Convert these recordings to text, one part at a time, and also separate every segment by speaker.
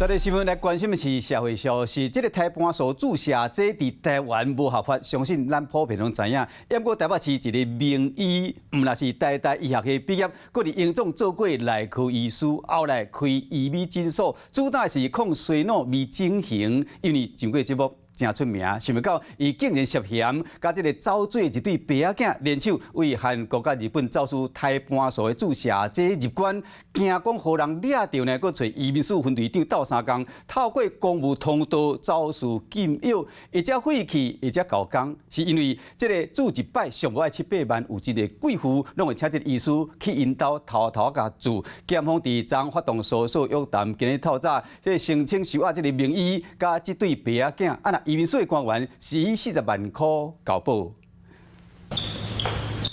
Speaker 1: 這個新聞來關心的是社會消息，這個胎盤素注射劑佇台灣無合法，相信咱普遍攏知影。不過台北市一个名醫，毋但是台大醫學系畢業，閣佇榮總做過內科醫師，後來開醫美診所，主打是抗衰老、微整形，因為上過節目誠出名，想袂到伊竟然涉嫌佮這个走水一對白仔囝聯手為韓國佮日本走私胎盤素的注射劑入關，驚講予人掠著呢，閣揣移民署分隊長鬥相共，透過公務通道走私禁藥，或者廢棄，或者搞工，是因為這个注一擺上無愛七八萬，有一个貴婦攏會請這个醫師去𪜶兜偷偷共注。檢方佇昨發動搜索約談，今日透早這个聲稱收押這个名醫佮這對白仔囝，啊若移民署的官員是以40萬箍交保。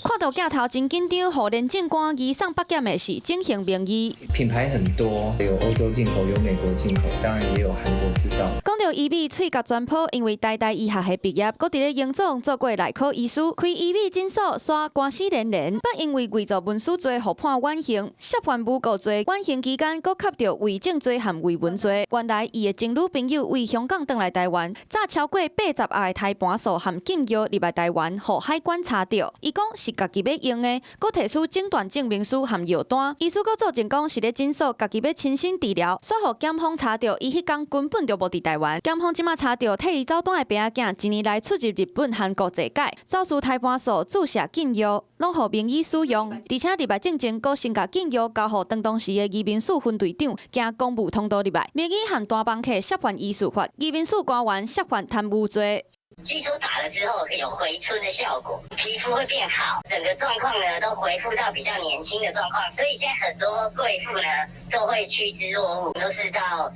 Speaker 2: 看到鏡頭真緊張，予廉政官移送北檢的是整形名醫。
Speaker 3: 品牌很多，有歐洲進口，有美國進口，當然也有韓國製造。
Speaker 2: 講到醫美，喙角專科，因為台大醫學系畢業，閣佇咧榮總做過內科醫師，開醫美診所，煞官司連連。不因為偽造文書罪，予判軟刑，涉犯誣告罪，軟刑期間閣吸著偽證罪和偽文罪。原來伊的情侶朋友為香港轉來台灣，早超過80盒的胎盤素和禁藥入來台灣，予海關查著。伊講是家己欲用的，閣提出診斷證明書和藥單。醫師閣作證講是咧診所家己欲親身治療，煞予檢方查著，伊彼工根本就無佇台灣。檢方這馬查著替伊走單的白仔囝，一年來出入日本、韓國濟擺，走私胎盤素注射禁藥，攏予名醫使用。而且入來進前，閣先共禁藥交予當當時的移民署分隊長，經公務通道入來。名醫和單房客涉犯醫事法，移民署官員涉犯貪污罪。
Speaker 4: 據說打了之後有回春的效果，皮膚會變好，整個狀況呢都恢復到比較年輕的狀況，所以現在很多貴婦呢都會趨之若鶩，都是到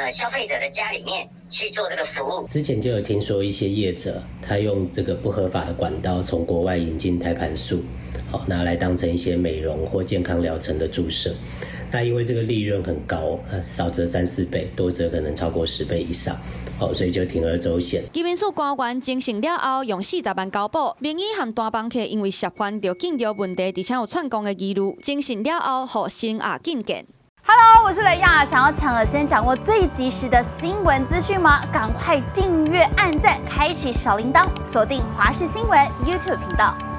Speaker 4: 消費者的家裡面去做這個服務。
Speaker 5: 之前就有聽說一些業者，他用這個不合法的管道從國外引進胎盤素，好拿來當成一些美容或健康療程的注射。那因為這個利潤很高，少則三四倍，多則可能超過10倍以上，好，所以就鋌而走險。
Speaker 2: 移民署官員偵訊了後，用40萬交保。名醫和單房客因為涉犯著禁藥問題，而且有串供的疑慮，偵訊了後，予聲押禁見。
Speaker 6: Hello，我是雷亞，想要搶先掌握最及時的新聞資訊嗎？趕快訂閱、按讚、開啟小鈴鐺，鎖定華視新聞 YouTube 頻道。